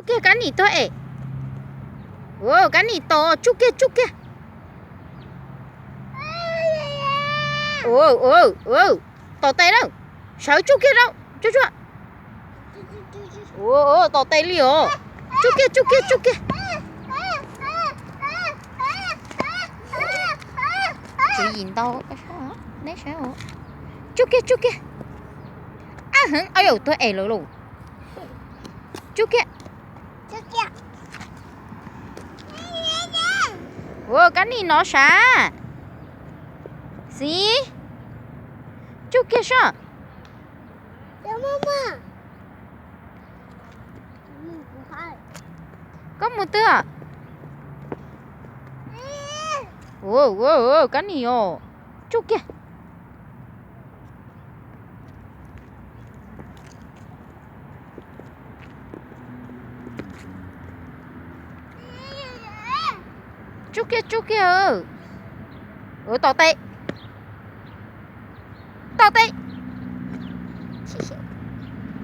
Kiag kab nim tuag es. Kab nim tom, tsuj kiag, tsuj kiag. Tom tes lawm. Sawv tsuj kiag rau, tsuj tsuj. Tom tes li os. Tsuj kiag, tsuj kiag, tsuj kiag. Tswv yim ntau, neb saib. Tsuj kiag, tsuj kiag. Ab heev, ab yau, tuag es lawm lauj. Tsuj kiag. Ua kab nim no sav. Xib, tsuj kiag soj. Koj mus twg? Kab nim os. Tsuj kiag. Tsuj kiag, tsuj kiag. Tom tes. Tom tes.